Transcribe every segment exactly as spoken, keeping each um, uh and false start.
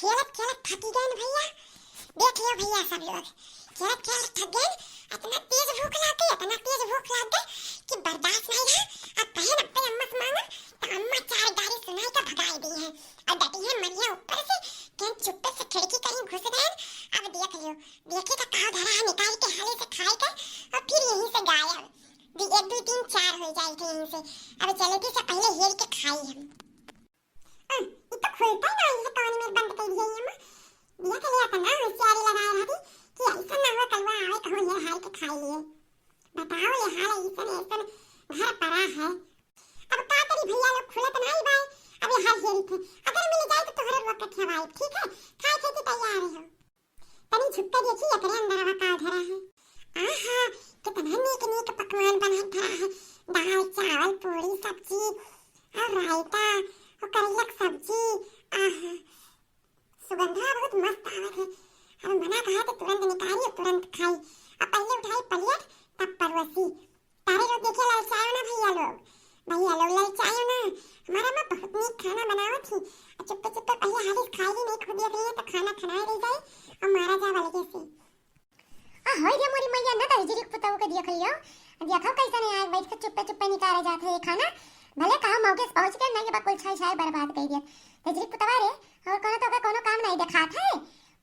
खेलत खेलत थकी गए भैया, देख लियो भैया सब लोग, खेलत खेलत थक गए। इतना तेज भूख लाग गई, इतना तेज भूख लाग गई कि बर्दाश्त नहीं रहा। अब बहन अब्बे अम्मा से मांगा तो अम्मा चार गारी सुनाई के भगाई दी है। और डटी है मरिया ऊपर से, कहीं चुप्पे से खिड़की कहीं घुस गए। अब देख लियो, देखी तो का धरा है, निकाल के हाले से खाए के और फिर यहीं से गायब। दि-, एक, दो, तीन, चार हो जाए थे यहीं से। अब जलेबी से पहले हेर के खाई हम। अ, ई तो खुलता ही नहीं है, कौन में बंद कर दिया ये माँ। दिया के लिए इतना होशियारी लगाए रहती कि ऐसा ना हो कलवा आवे कहूँ ये हार के खाई लिए। बताओ ये हाल ऐसन ऐसन घर पड़ा है। अब का करी भैया लोग, खुलत नहीं बाय। अब ये हाल हेरी थे, अगर मिल जाए तो तोहरे रोक के खवाई, ठीक है? खाए थे कि तैयार हो। तनी झुक के देखी एकरे अंदरवा का धरा है। आहा, कितना नीक नीक पकवान बना धरा है। दाल, चावल, पूरी, सब्जी और रायता और करेला के सब्जी। आहा, सुगंधा बहुत मस्त आवत है। अब मना कहा तो तुरंत निकारी और तुरंत खाई। अब पहले उठाई प्लेट, तब परोसी। तारे लोग देखिए ललचायो ना भैया लोग, भैया लोग ललचायो ना। हमारा माँ बहुत नीक खाना बनावत थी। और चुप्पे चुप्पे पहले हालिस खाई ली, नहीं खुद देख लिए तो खाना खनाए रह जाए और मारा जा बलगे से। आ होई रे मोरी मैया, ना तो हिजरी के पुतहु के देख लियो। देखो कैसे नहीं आए, बैठ के चुप्पे चुप्पे निकाले जात है ये खाना। भले कहा मौके से पहुँच के नहीं बकुल छाई छाई बर्बाद कर दिया। हिजरी के पुतवा रे, और कोनो तो का कोनो काम नहीं देखात है।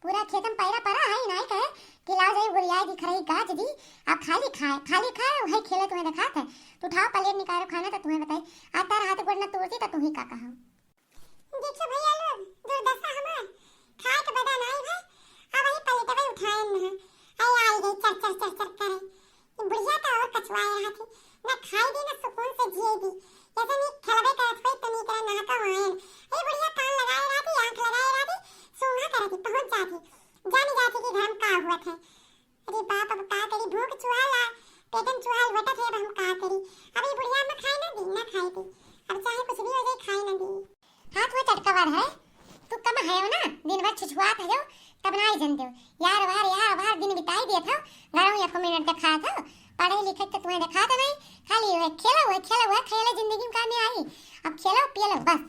पूरा खेत में पैरा पड़ा है, नहीं कहे कि लाओ जाई गुरियाई दिख रही गाज दी, आप खाली खाए, खाली खाए, वही खेले तुम्हें देखात है। तू उठाओ प्लेट निकालो खाना तो तुम्हें बताई। आ तार हाथ गोड़ न तोड़ती तो तुम्हें का कहा। देखियो भैया लोग, दुर्दशा हमार, खाए के बदा नाई भा, अब वही प्लेटवे उठाए न है। आई आई गई चर चर चर चर करे। ई बुढ़िया तो और कचुआए रहा थी, ना खाई दी ना सुकून से जिए दी। जैसे नी खेलबे करत होई तो नी करे ना तो आयन। ए बुढ़िया कान लगाए रहा थी, आँख लगाए रहा थी, सूंघा करत थी, पहुँच जाती, जान जाती कि घर में का हुआ था। अरे बाप, अब का करी, भूख चुहाला, पेटन चुहाल बटत है, अब हम का करी। अब ई बुढ़िया में खाए ना दी, ना खाए दी, अब चाहे कुछ भी हो जाए, खाए ना दी। हाथ में चटकावर है, तू कम है ना, दिन भर छुछुआत है, तब ना आई जन देव। यार वार, यार वार दिन बिताई दिए था, घरों एको मिनट देखा था, पढ़े लिखे तो तुम्हें देखा था नहीं, खाली वह खेला, वह खेला, वह खेला, जिंदगी में काम में आई। अब खेलो पियलो बस,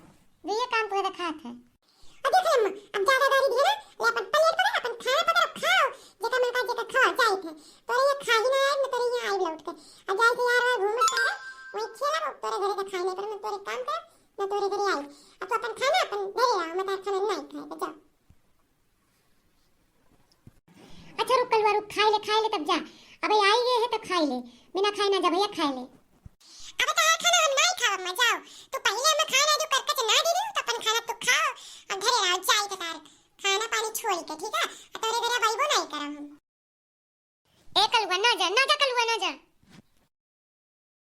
ये काम तुम्हें देखा था। अब देख ले अम्मा, अब ज्यादा गारी दिए ना, ले अपन प्लेट पकड़, अपन खाना पकड़, अब खाओ, जेका मन का जेका खाओ, जाए थे। तोरे यहाँ खा ही ना आए, मैं तोरे यहाँ आई लौट के। अब जाए थे यार, वहाँ घूमत कर, वहीं खेला, अब तोरे घरे का खाए नहीं, पर तोरे काम कर, मैं तोरे घरे आई। अब तो अपन खाना अपन घरे आओ, मैं तार खाना नहीं खाए, तो जाओ। अच्छा रुक कलुआ रुक, खाए ले, खाए ले तब जा। अब आई गए है तो खाए ले, बिना खाए ना जा भैया, खाए ले। अब तार खाना हम नहीं खाओ, अम्मा जाओ। तू पहले हमें खाना जो करकच ना दे रही, तो अपन खाना तू खाओ और घरे आओ, जाए तो तार खाना पानी छोड़ के, ठीक है? और तोरे घरे अब आइबो नहीं करम हम। ए कलुआ ना जा, ना जा कलुआ ना जा।